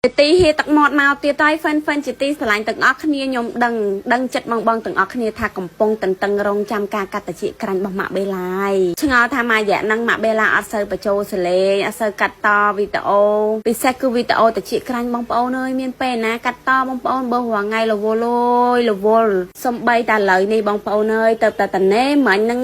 ទីហៀទឹកមាត់មកទៀតហើយហ្វិនហ្វិនជាទីស្រឡាញ់ទាំងអស់គ្នាខ្ញុំដឹងដឹងចិត្តបងបងទាំងអស់គ្នាថាកំពុងតន្ទឹងរង់ចាំការកាត់តិចក្រាញ់របស់ម៉ាក់បេឡាយឆ្ងល់ថាម៉ាយៈហ្នឹងម៉ាក់បេឡាអត់សូវបញ្ចូលសលេងអត់សូវកាត់តវីដេអូពិសេសគឺវីដេអូតិចក្រាញ់បងប្អូនអើយមានពេលណាកាត់តបងប្អូនបើរាល់ថ្ងៃរវល់អើយរវល់សំបីតែឥឡូវនេះបងប្អូនអើយទៅតែតនេមិញហ្នឹង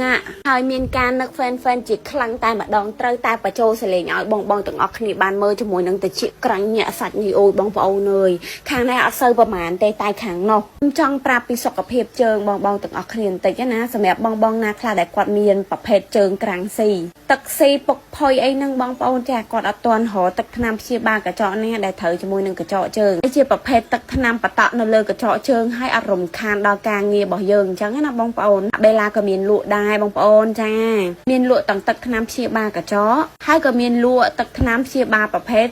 ហើយមានការនឹកហ្វេនហ្វេនជាខ្លាំងតែម្ដងត្រូវតែបញ្ចូលសលេងឲ្យបងបងទាំងអស់គ្នាបានមើលជាមួយនឹងតិចក្រាញ់ញាក់សាច់នេះអូយបងប្អូនអើយខាងនេះអត់សូវប្រហែលទេតែខាងនោះខ្ញុំចង់ប្រាប់ពីសុខភាពជើងបងបងទាំងអស់គ្នាបន្តិចណាសម្រាប់បងបងណាខ្លះដែលគាត់មានប្រភេទជើងក្រាំងស៊ីទឹកស៊ីពុកផុយអីហ្នឹងបងប្អូនចាគាត់អត់ទាន់រកទឹកថ្នាំព្យាបាលកញ្ចក់នេះដែលត្រូវជាមួយនឹងកញ្ចក់ជើងនេះជាប្រភេទទឹកថ្នាំបតក់នៅលើកញ្ចក់ជើងហើយអត់រំខានដល់ការងាររបស់យើងអញ្ចឹងណាបងប្អូនបេឡាក៏មានលក់ដែរបងប្អូនចាមានលក់ទាំងទឹកថ្នាំព្យាបាលកញ្ចក់ហើយក៏មានលក់ទឹកថ្នាំព្យាបាលប្រភេទ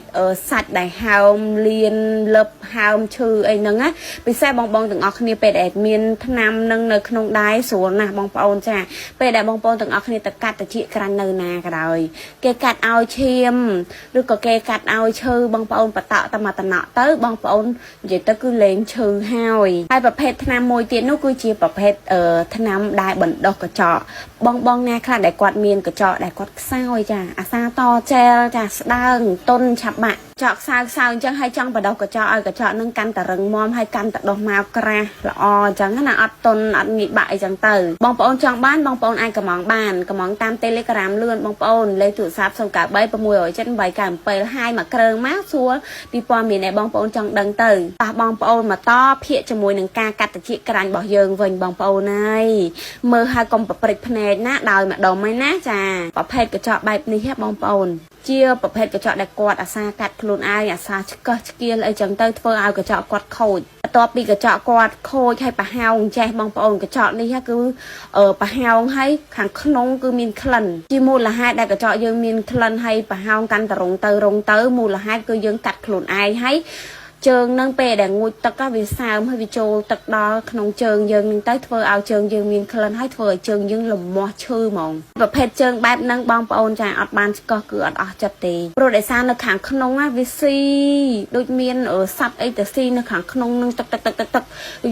សាច់ដែលហើមលៀនលឹបហើមឈឺអីហ្នឹងណាពិសេសបងបងទាំងអស់គ្នាពេលដែលមានថ្នាំនឹងនៅក្នុងដៃស្រួលណាស់បងប្អូនចាពេលដែលបងប្អូនទាំងអស់គ្នាទៅកាត់តិចក្រាញ់នៅណាក៏ដោយគេកាត់ឲ្យឈាមឬក៏គេកាត់ឲ្យឈើបងប្អូនបតក់តែមកតំណក់ទៅបងប្អូននិយាយទៅគឺលែងឈឺហើយហើយប្រភេទថ្នាំមួយទៀតនោះគឺជាប្រភេទថ្នាំដែលបណ្ដោះកញ្ចក់បងបងណាខ្លះដែលគាត់មានកញ្ចក់ដែលគាត់ខ្សោយចាអាសាតចែលចាស្ដើងតុនឆាប់បាក់ចក់ខ្សៅខ្សៅអញ្ចឹងហើយចង់បដោះកញ្ចក់ឲ្យកញ្ចក់នឹងកាន់តែរឹងមាំហើយកាន់តែដោះមកក្រាស់ល្អអញ្ចឹងណាអត់តុនអត់ងាយបាក់អីចឹងទៅបងប្អូនចង់បានបងប្អូនអាចកំងបានកំងតាម Telegram លឿនបងប្អូនលេខទូរស័ព្ទ093 678 97ហើយមកគ្រឿងមកសួរពីព័ត៌មានដែលបងប្អូនចង់ដឹងទៅតោះបងប្អូនមកតភាកជាមួយនឹងការកាត់តិចក្រាញ់របស់យើងវិញបងប្អូនហើយមើលហើយកុំប្រព្រឹត្តភ្នែកណាដោយម្ដុំឯណាចាប្រភេទកញ្ចក់បែបនេះហ៎បងប្អូនជាប្រភេទកញ្ចក់ដែលគាត់អាសាកាត់ខ្លួនឯងអាសាឆ្កឹះឆ្កៀលអីចឹងទៅធ្វើឲ្យកញ្ចក់គាត់ខូចបន្ទាប់ពីកញ្ចក់គាត់ខូចហើយប្រហោងចេះបងប្អូនកញ្ចក់នេះគឺប្រហោងហើយខាងក្នុងគឺមានក្លិនជាមូលហេតុដែលកញ្ចក់យើងមានក្លិនហើយប្រហោងកាន់តែរងទៅរងទៅមូលហេតុគឺយើងកាត់ខ្លួនឯងហើយជើងនឹងពេលដែលងូតទឹកវាសើមហើយវាចូលទឹកដល់ក្នុងជើងយើងនឹងទៅធ្វើឲ្យជើងយើងមានក្លិនហើយធ្វើឲ្យជើងយើងលមាស់ឈឺហ្មងប្រភេទជើងបែបហ្នឹងបងប្អូនចាអត់បានឆ្កោះគឺអត់អស់ចិត្តទេព្រោះដោយសារនៅខាងក្នុងវាស៊ីដូចមានសัตว์អីទៅស៊ីនៅខាងក្នុងនឹងទឹកទឹកទឹកទឹកទឹក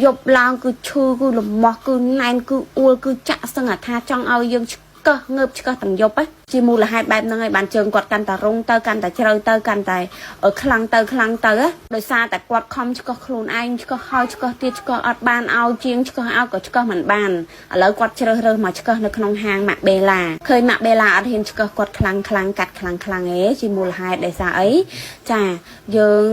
យប់ឡើងគឺឈឺគឺលមាស់គឺណែនគឺអួលគឺចាក់សឹងថាចង់ឲ្យយើងឆ្កឹះងើបឆ្កឹះទាំងយប់ជាមូលហេតុបែបហ្នឹងហើយបានជើងគាត់កាន់តែរងទៅកាន់តែជ្រៅទៅកាន់តែខ្លាំងទៅខ្លាំងទៅដោយសារតែគាត់ខំឆ្កឹះខ្លួនឯងឆ្កឹះហើយឆ្កឹះទៀតឆ្កឹះអត់បានឲ្យជាងឆ្កឹះឲ្យក៏ឆ្កឹះមិនបានឥឡូវគាត់ជ្រើសរើសមកឆ្កឹះនៅក្នុងហាងម៉ាក់បេឡាឃើញម៉ាក់បេឡាអត់ហ៊ានឆ្កឹះគាត់ខ្លាំងខ្លាំងកាត់ខ្លាំងខ្លាំងឯងជាមូលហេតុដោយសារអីចាយើង